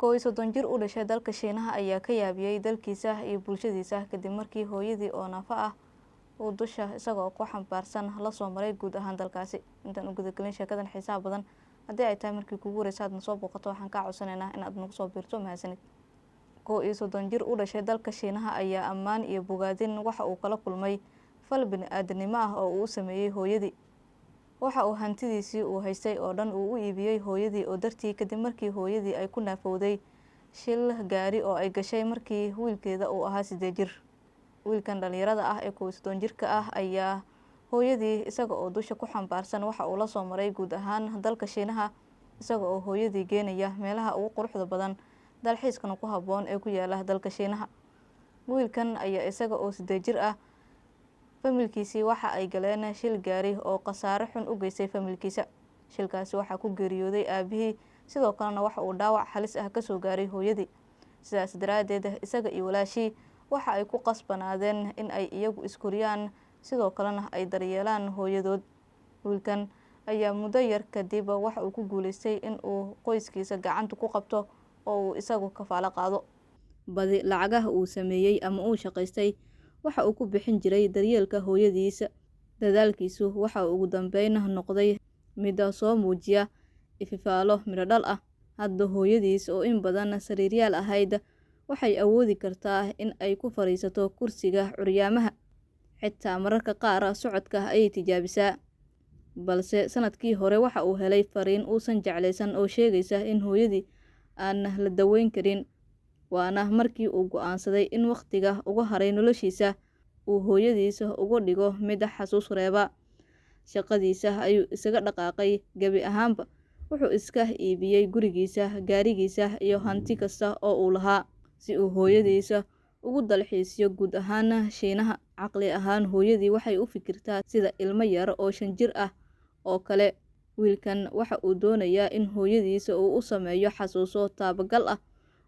31 jir u dhashay dalka Shiinaha ayaa ka yaabiyey dalkiisa iyo bulshadiisa kadib markii hooyadii oo naafo ah uu dusha isagoo ku xambaarsan la soo maray guud ahaan dalkaasi. Intaan u gudagelin sheekadan xiisaha badan, haddii ay tahay markii kugu horeysa aad nasoo booqato, waxaan kaa codsanaynaa in aad nagu soo biirto. Mahadsanid. 31 jir u dhashay dalka Shiinaha ayaa ammaan iyo bogaadin waxa uu kala kulmay fal bini-aadanimo ah oo uu u sameeyey hooyadii. Waxa uu hantidiisii uu haystay oo dhan uu u iibiyey hooyadii oo dartii, kadib markii hooyadii ay ku naafowday shil gaari oo ay gashay markii wiilkeeda uu ahaa 8 jir. Wiilkan dhalinyarada ah ee 31 jirka ah ayaa hooyadii isaga oo dusha ku xambaarsan waxa uu la soo maray guud ahaan dalka Shiinaha, isaga oo hooyadii geenaya meelaha ugu quruxda badan dalxiiskana ku habboon ee ku yaala dalka Shiinaha. Wiilkan ayaa isaga oo 8 jir ah familkiisii waxa ay galeen shil gaari oo khasaare xun u geystay familkiisa. Shilkaasi waxaa ku geeriyooday aabihii, sidoo kalena waxa uu dhaawac halis ah kasoo gaaray hooyadii. Sidaas daraaddeed isaga iyo walaashii waxa ay ku qasbanaadeen in ay iyagu iskoriyaan, sidoo kalena ay daryeelaan hooyadood. Wiilkan ayaa muddo yar kadib waxa uu ku guuleystay in uu qoyskiisa gacanta ku qabto oo uu isagu kafaalo qaado. Badi lacagaha uu sameeyey ama uu shaqaystay waxa uu ku bixin jiray daryeelka hooyadiisa. Dadaalkiisu waxa uu ugu dambeyn noqday mid soo muujiya ififaalo midho dhal ah. Hadda hooyadiis oo in badan sariiryaal ahayd waxay awoodi kartaa in ay ku fadhiisato kursiga curyaamaha, xitaa mararka qaar socodka ayay tijaabisaa. Balse sanadkii hore waxa uu helay fariin uusan jeclaysan oo sheegaysa in hooyadii aan la daweyn karin, waana markii uu go'aansaday in wakhtiga uga haray noloshiisa uu hooyadiisa uga dhigo mid xasuus reeba. Shaqadiisa ayuu isaga dhaqaaqay gebi ahaanba, wuxuu iska iibiyey gurigiisa, gaarigiisa iyo hanti kasta oo uu lahaa si uu hooyadiisa ugu dalxiisiyo guud ahaan Shiinaha. Caqli ahaan hooyadii waxay u fikirtaa sida ilmo yar oo 5 jir ah oo kale. Wiilkan waxa uu doonayaa in hooyadiisa uu u sameeyo xasuuso taabagal ah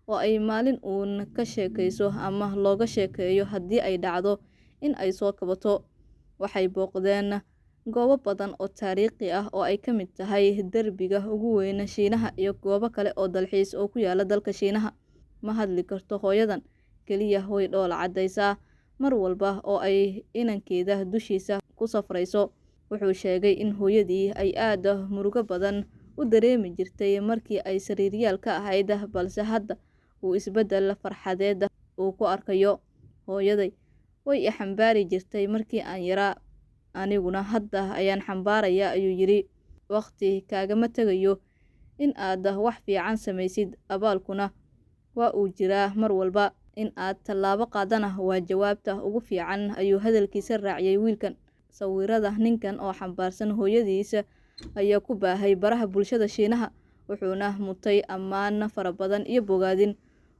oo ay maalin uun ka sheekayso ama looga sheekeeyo haddii ay dhacdo in ay soo kabato. Waxay booqdeen goobo badan oo taariikhi ah oo ay ka mid tahay derbiga ugu weyn Shiinaha iyo goobo kale oo dalxiis oo ku yaala dalka Shiinaha. Ma hadli karto hooyadan, keliya way dhoola caddaysaa mar walba oo ay inankeeda dushiisa ku safrayso. Wuxuu sheegay in hooyadii ay aad murugo badan u dareemi jirtay markii ay sariiryaal ka ahayd, balse hadda uu isbeddel farxadeed uu ku arkayo. Hooyaday way i xambaari jirtay markii aan yaraa, aniguna hadda ayaan xambaarayaa, ayuu yidhi. Waqti kaagama tegayo in aad wax fiican samaysid, abaalkuna waa uu jiraa mar walba. In aad tallaabo qaadana waa jawaabta ugu fiican, ayuu hadalkiisa raaciyay wiilkan. Sawirada ninkan oo xambaarsan hooyadiisa ayaa ku baahay baraha bulshada Shiinaha, wuxuuna mutay ammaan fara badan iyo bogaadin.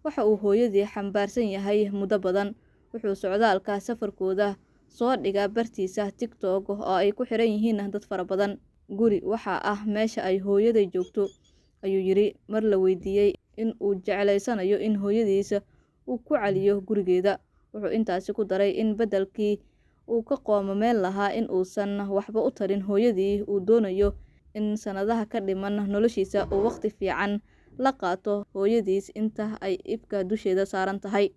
Waxa uu hooyadii xambaarsan yahay muddo badan. Wuxuu socdaalka safarkooda soo dhigaa bartiisa TikTok oo ay ku xiran yihiin dad fara badan. Guri waxa ah meesha ay hooyaday joogto, ayuu yidhi mar la weydiiyey in uu jeclaysanayo in hooyadiisa uu ku celiyo gurigeeda. Wuxuu intaasi ku daray in beddelkii uu ka qoomameen lahaa in uusan waxba u tarin hooyadii, uu doonayo in sanadaha ka dhiman noloshiisa uu waqti fiican la qaato hooyadiis inta ay ifka dusheeda saaran tahay.